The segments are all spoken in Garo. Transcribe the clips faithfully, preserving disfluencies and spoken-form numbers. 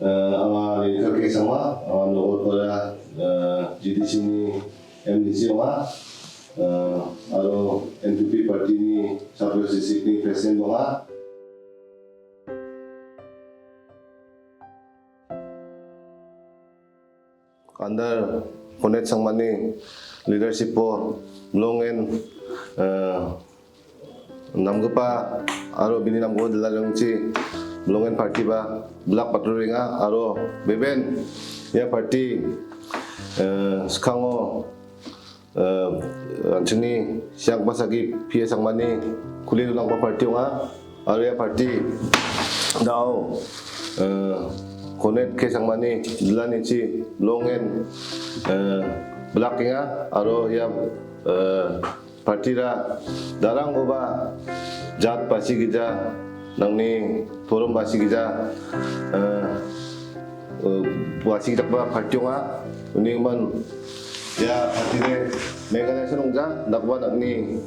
Eh, anga Lengkar K Sangma, anga Nogoipara, eh, G D C-ni M D C ong·a, eh, aro N P P party-ni South West District-ni president ong·a. Under Konet Sangmani leadership-o Blongen, eh, namgipa aro bini namgipa dilarangchi Blongen party-ba bilak patrurenga aro beben ia party, eh, skango, eh, an·chingni siangpasagi P A Sangmani kule donanggipa party ong·a. Aro ia party da·o, eh, Konet K Sangmani dilanichi Blongen, eh, bilakenga. Aro ia, eh, party-ra darangkoba jat basi gija, nangni torom basi gija, eh, eh, basi gijakba party ong·a. Uni gimin ia party-de Meghalaya song nongja, dakba nangni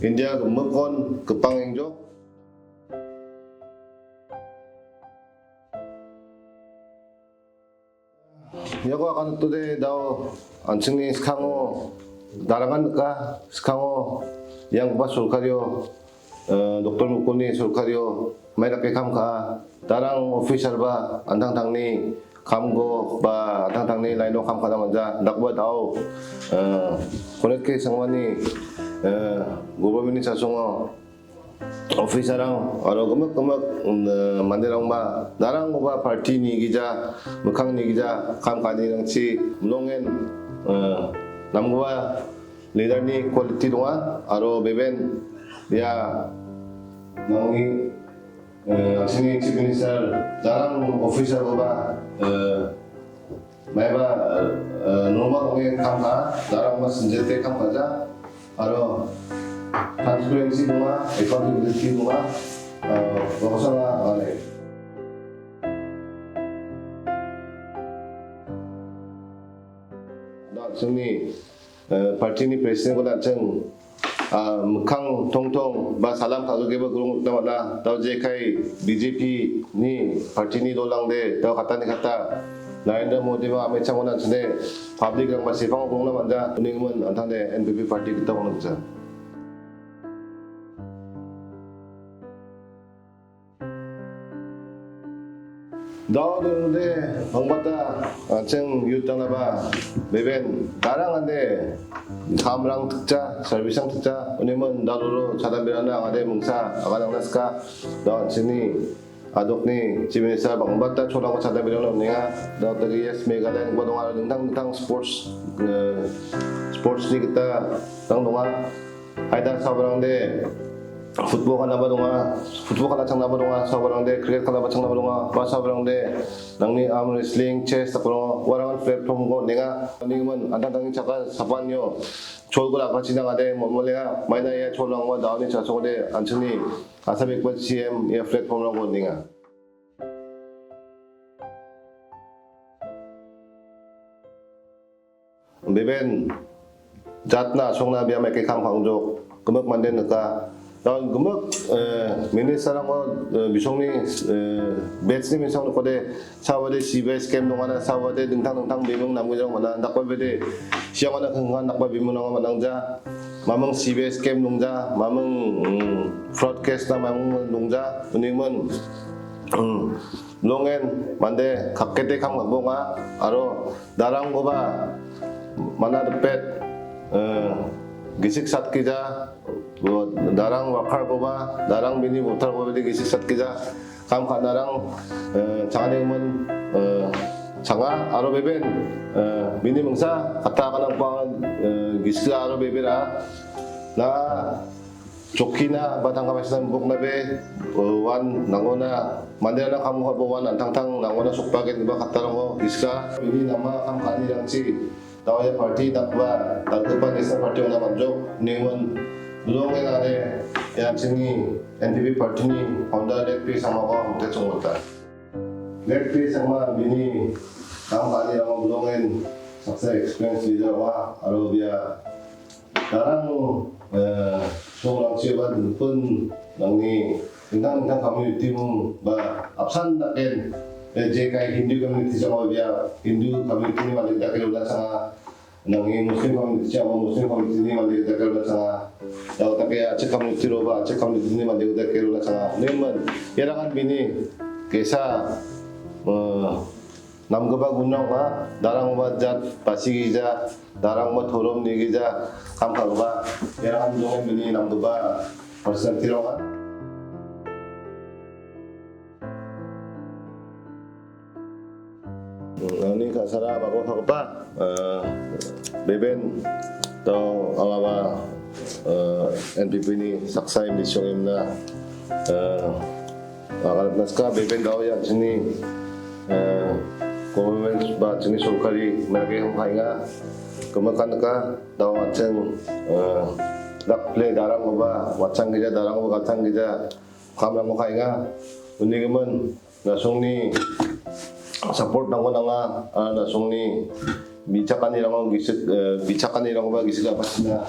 India gimikkon gipang engjok. Iako akan tude da·o an·chingni skango darangan nika, skango ianggipa sorkario, eh, Doktor Mukulni sorkario maidake kam ka·a, darang officer-ba an·tangtangni kamko ba an·tangtangni line-o kam ka·na man·ja, dakba da·o, eh, Konet K Sangmani, eh, government-ni chasongo officer-rang aro gimik gimik, mm, manderangba darangkoba party nigija, mikkang nigija kam ka·anirangchi Blongen, eh, namgipa leader-ni quality donga aro beben ia nangni, eh, an·chingni Chief Minister darang officer-koba, eh, maiba, eh, normal ong·e kam ka·a, darangba sinjete kam ka·ja, aro transparency donga, accountability donga, eh, baksa ong·a, ong·a. Da·o an·chingni, eh, party-ni president-ko an·ching ah, mikkang tongtong ba salam ka·gipa gurung rikna man·a. Da·o jekai B J P-ni party-ni dolangde, da·o katani kata Narendra Modi ba Amit Shah-ko an·chingde public-rangba sepango gurungna man·ja. Uni gimin an·tangde N P P party gita ong·na gita. Da·o dongode bangbata an·ching youth-rangba beben darang ande kamrang tikja, service-rang tikja, uni gimin da·o doro chadamberangna ong·ade mingsa aganangna sika, da·o an·chingni adokni Chief Minister bangbata cholako chadamberangna on·enga, da·o dagi Yes Meghalaya ine donga, aro dingtang dingtang sports, eh, sports-ni gita rang donga. Aida sabarangde football ka·naba donga, football ka·na changnaba donga, sabarangde cricket ka·naba changnaba donga, ba sabarangde nangni arm wrestling, chess dakbarang uarangan platform-ko on·enga. Uni gimin an·tangtangni chakka sapanio cholko ra·bachina ong·ade molmolenga. Maina ia cholrangko da·oni chasongode an·chingni Assam Ekbar C M ia platform-rangko on·enga. Beben jatna songna bia maike kam ka·angjok, gimik mande nika. Daun gimik, eh, minister-rangko, eh, bisongni, eh, batch-ni bisong nikode, sabade C B I scam dongana, sabade dingtang dingtang bimung namgijang mana, dakbabede siangona kengkan dakba bimung nang manangja, mamung C B I scam dongja, mamung, mm, fraud case na mamung dongja, uni gimin, mm, Blongen mande kakkete kam ka·bonga, aro darangkoba mana dipet, eh, gisik satkija, darang worker-koba, darang bini voter-koba bede gisik satkija, kam ka·narang, eh, changani gimin, eh, changa, aro beben, eh, bini mingsa katta ka·nangba, eh, gisik aro bebera, na, Chokkina ba tangka paisana bokna be, eh, uan nangona manderangna kam ka·bo uan an·tangtang nangona sokbagen ba kattarangko gisika. Bini nama kam ka·anirangchi daoia parti dakgipa, dal·gipa National Party ong·na man·jok. Uni gimin Blongen are, ia an·chingni N P P party-ni founder Late P Sangmako mingtachonggota. Late P Sangma bini kam ka·anirango Blongen saksa experienced leader ong·a, aro bia darang, eh, songrangchi ba dingpin nangni dingtang dingtang community-mung ba apsan daken eh, jekai Hindu community jang·o bia Hindu community-ni mande dake rona changa. Nangi Muslim community jang·o Muslim community-ni mande dake rona changa. Dao take Aceh community-roba Aceh community-ni mande dake rona changa. Nemen, iarangan bini ge·sa, eh, namgipa gunrang ong·a, darangba jat basigija, darangba torom nigija, kam ka·gipa, iarang dongen bini namgipa personality-rang ong·a. Hmm, angni ka·sara bako ka·gipa, eh, Beben, to angaba, eh, N P P-ni saksa imni song imna, eh, Agar naska Beben dao ya chini, eh, government ba chini sorkari merke hong kainga, kemakan ka dao acheng, eh, dak ple darangba, wachang gija darangba, gatang gija, kamrang hong kainga, unigimin, nasongni support nangko nanga, ah, nasongni bichakani rango gisik, eh, bichakani rango ba gisik apa sina,